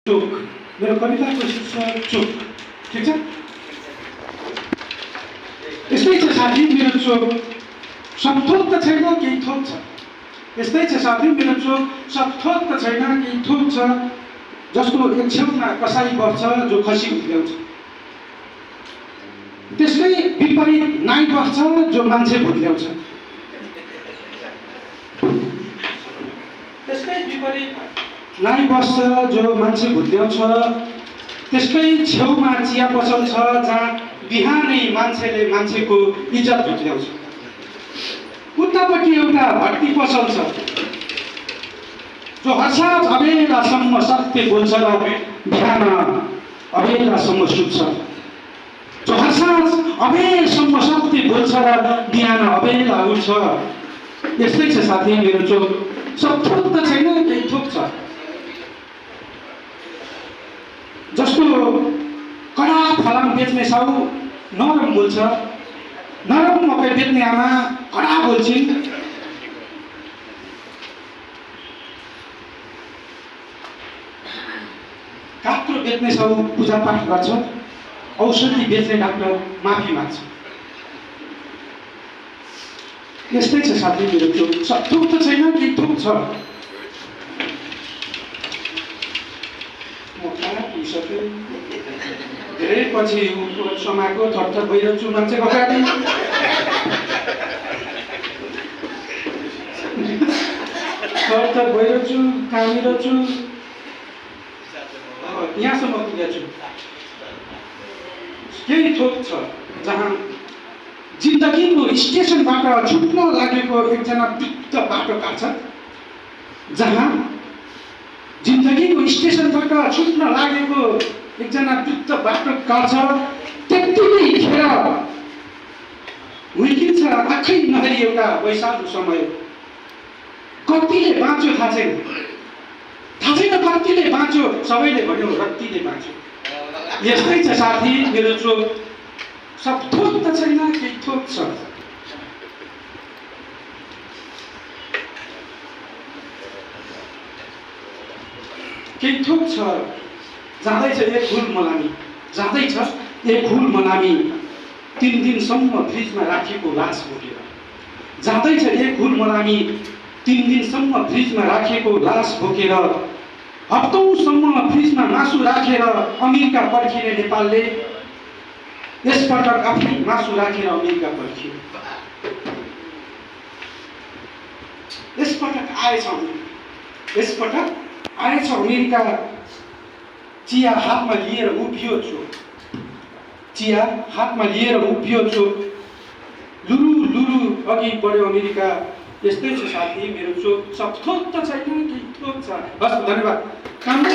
चोक मेरो कविताको शीर्षक चोक ठिक छ। यस्तै छ साथी मेरो चोक सब थोक त छैन केही थोक छ। यस्तै छ साथी मेरो चोक सब थोक त छैन केही थोक छ। जसको एक छेउमा कसाई बस्छ जो खसी उठ्ल्याउँछ, त्यसकै विपरीत नाई बस्छ जो मान्छे भुत्ल्याउँछ। त्यसकै विपरीत नाई बस्छ जो मान्छे भुत्ल्याउँछ। त्यसकै छेउमा चिया पसल छ जहाँ बिहानै मान्छेले मान्छेको इज्जत भुत्ल्याउँछ। उतापट्टि एउटा भट्टी पसल छ जो हर्षाज अबेलासम्म सत्य बोल्छ र बिहान अबेलासम्म सुत्छ। जो हर्षाज अबेरसम्म सत्य बोल्छ र बिहान अबेला उठ्छ। यस्तै छ साथी मेरो चोक सब थोक त छैन केही थोक छ। जस्तो कडा फलाम बेच्ने साउ नरम बोल्छ, नरम मकै बेच्ने आमा कडा बोल्छिन्। कात्रो बेच्ने साउ पूजापाठ गर्छ, औषधि बेच्ने डाक्टर माफी माग्छ। यस्तै छ साथी मेरो चोक सब थोक त छैन केही थोक छ। धेरै पछि समाको थरथर भइरहन्छु मान्छेको अगाडि। थरथर भइरहन्छु, कामिरहन्छु, यहाँसम्म पुगेको छु। केही थोक छ जहाँ जिन्दगीको स्टेसनबाट छुट्न लागेको एकजना वृद्ध बाटो काट्छ। जहाँ जिन्दगीको स्टेसनबाट छुट्न लागेको एकजना वृद्ध बाटो काट्छ, त्यत्तिकै खेर हुर्किन्छ आँखै नहेरी एउटा वैशालु समय। कतिले बाँच्यो थाहा छैन, कतिले बाँच्यो, सबैले भन्यो रत्तिले बाँच्यो। यस्तै छ साथी मेरो चोक सब थोक त छैन केही थोक छ। केही थोक छ। जाँदैछ एक फुल मलामी, जाँदैछ एक फुल मलामी 3 दिनसम्म फ्रिजमा राखेको लास बोकेर। जाँदैछ एक फुल मलामी 3 दिनसम्म फ्रिजमा राखेको लास बोकेर। हप्तौँसम्म फ्रिजमा मासु राखेर अमेरिका पर्खिने नेपालले यसपटक आफ्नै मासु राखेर अमेरिका पर्खियो। यसपटक आएछ अमेरिका। चिया हातमा लिएर उभियो चोक, चिया हातमा लिएर उभियो चोक। लुरु लुरु अघि बढ्यो अमेरिका। यस्तै छ साथी मेरो चोक सब थोक त छैन केही थोक छ। बस धन्यवाद। काममै